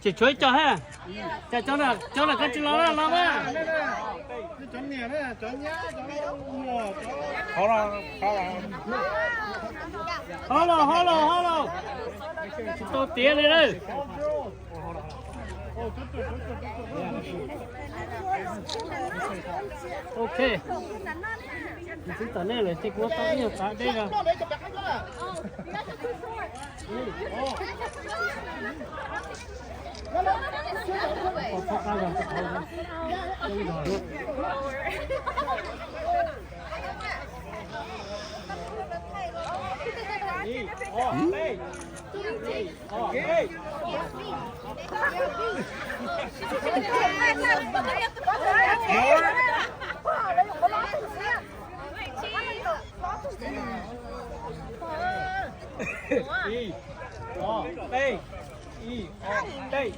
Tsis tshuav ib co ha. Cas cov, cov ntawm koj tsis los los mas. Ho los, ho los, ho los. Tsis tau tiav li na. Ok. Tsis tom nej lawm ces kuv tau ib nyuag tav dej no. Ib, ob, peb, ib, ob, peb.